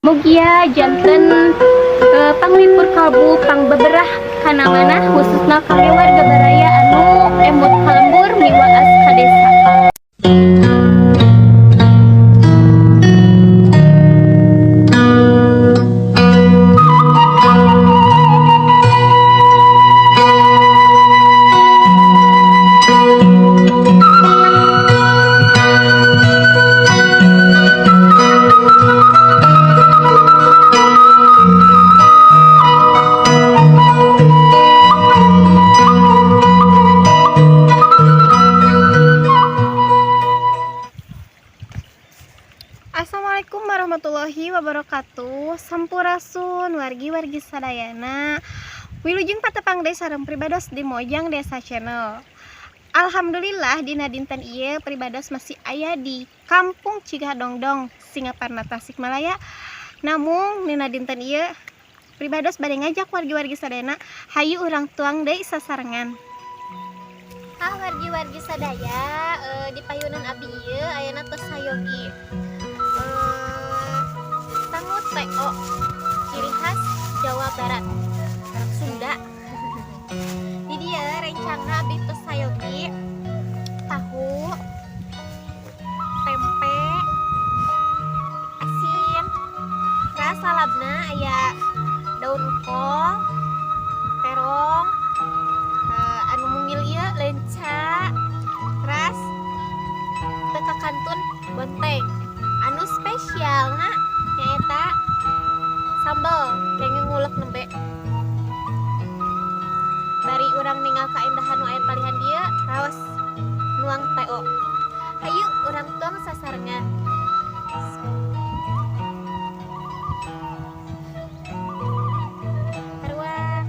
Mugia janten panglipur kalbu pangbeberah kana manah, khususna kangge warga baraya anu emut ka lembur miwaas ka desa. Assalamualaikum warahmatullahi wabarakatuh. Sampurasun wargi-wargi sadayana. Wilujeng patepang deui sareng pribados di Mojang Desa Channel. Alhamdulillah, dina dinten ieu pribados masih aya di Kampung Cigadongdong, Singaparna, Tasikmalaya. Namun dina dinten ieu pribados bade ngajak wargi-wargi sadayana, hayu urang tuang deui sasarengan. Ah, wargi-wargi sadaya, di payunan abi ieu ayeuna tos sayogi sangu TO ciri khas Jawa Barat, orang Sunda. Di dieu rencana abi tos sayogi tahu, tempe asin, teras lalabna aya daun kol, terong, anu mungil ieu lenca, teras teu kakantun bonteng. Anu spesial na nyaeta sambal kenging ngulek nembe. Bari urang ningal kaendahan nu aya palihan dieu, raos nuang TO. Hayu urang tuang sasarengan. Haruang.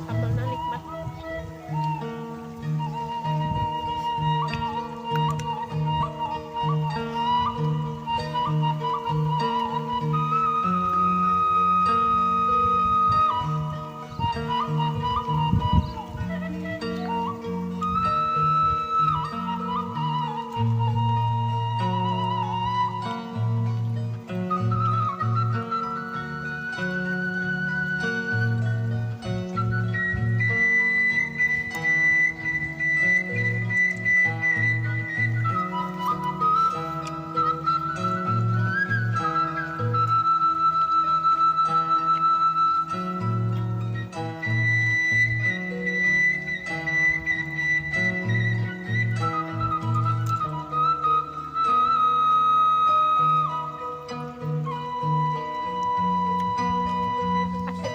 Sambalna nikmat. Asin.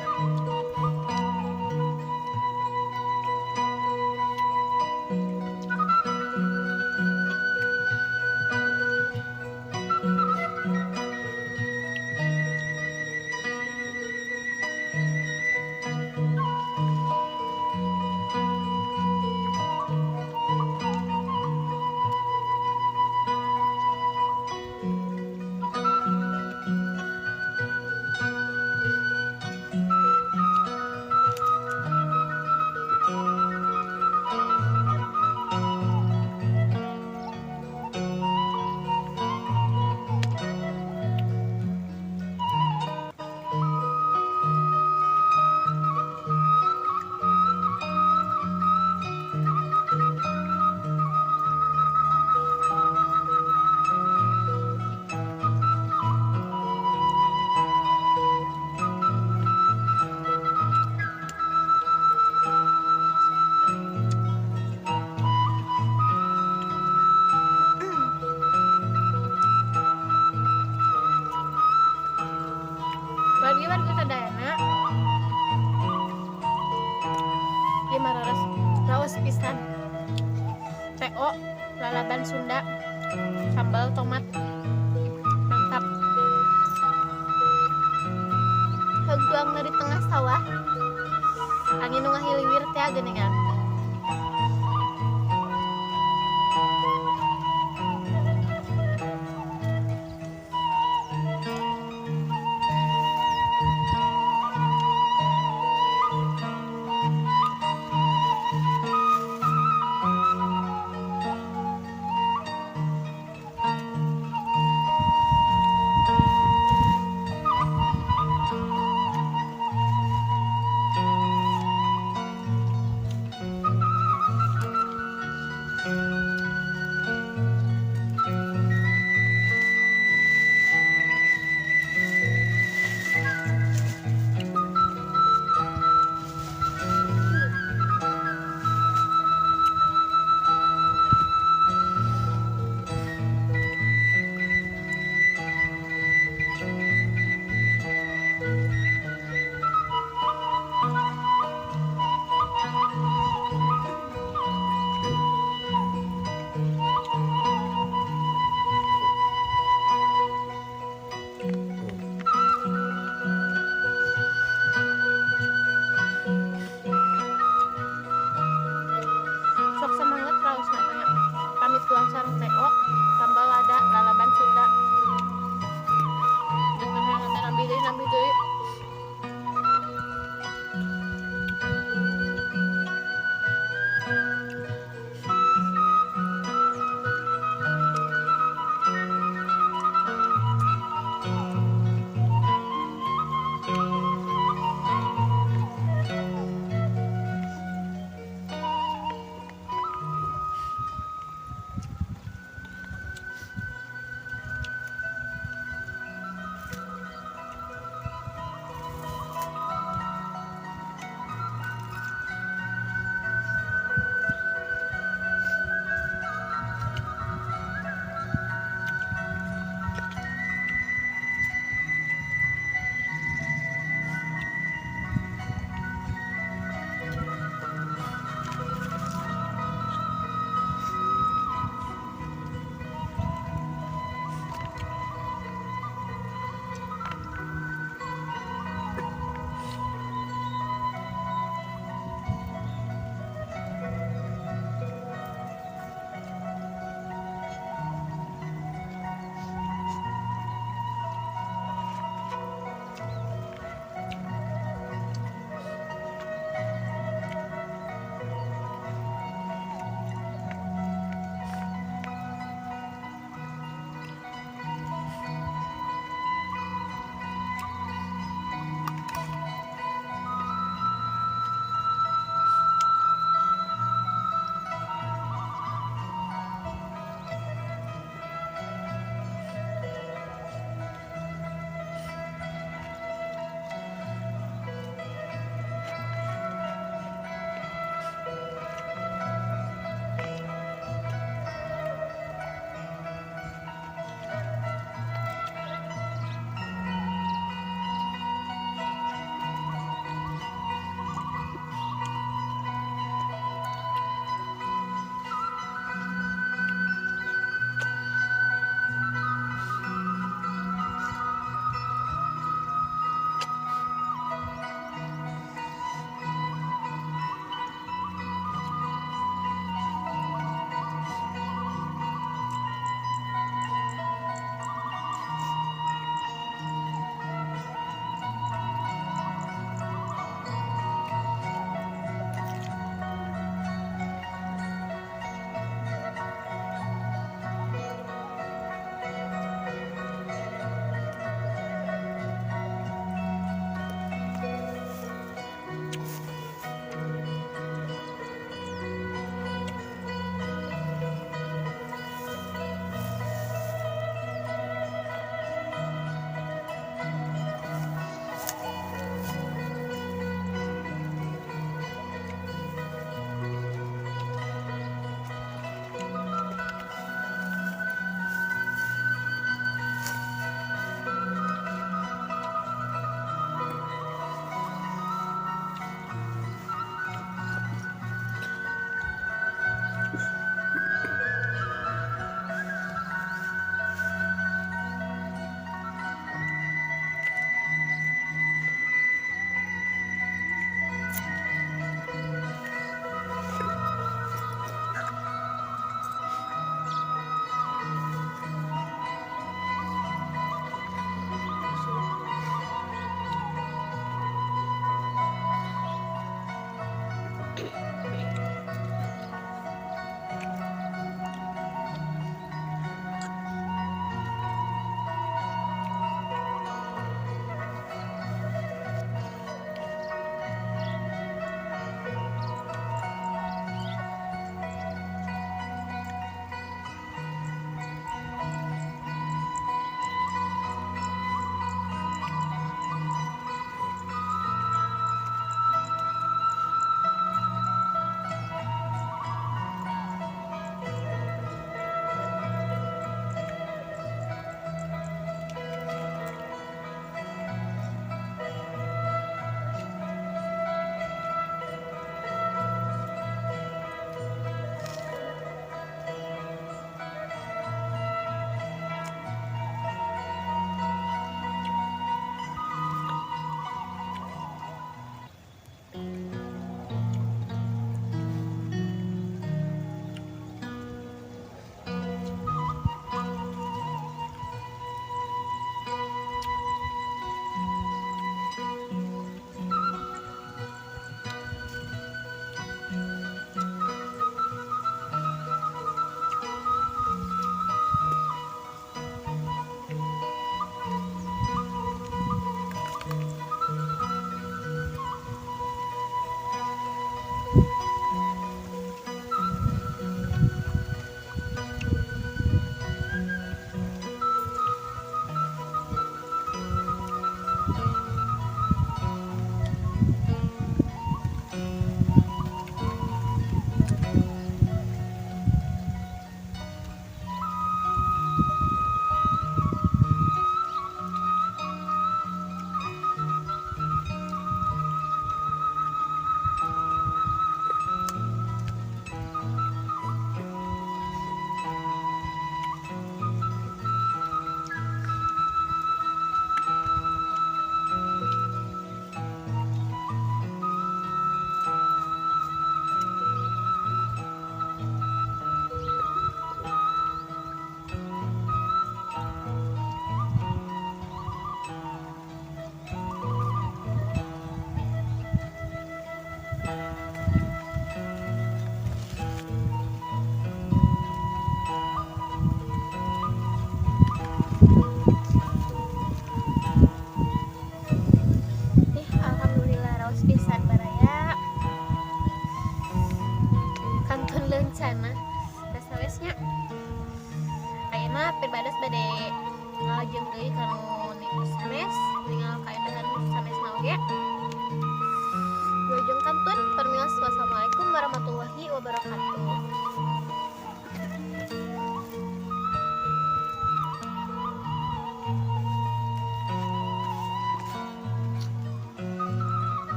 Wargi-wargi sadayana, ieu mah raos raos pisan. TO lalaban Sunda, sambal tomat, mantap. Heug tuang dari tengah sawah, angin nu ngahiliwir teh geuningan. Bade ngalajeng deui kanu sanes, ningal kaendahan sanesna oge. Wilujeng kantun, permios. Wassalamualaikum warahmatullahi wabarakatuh.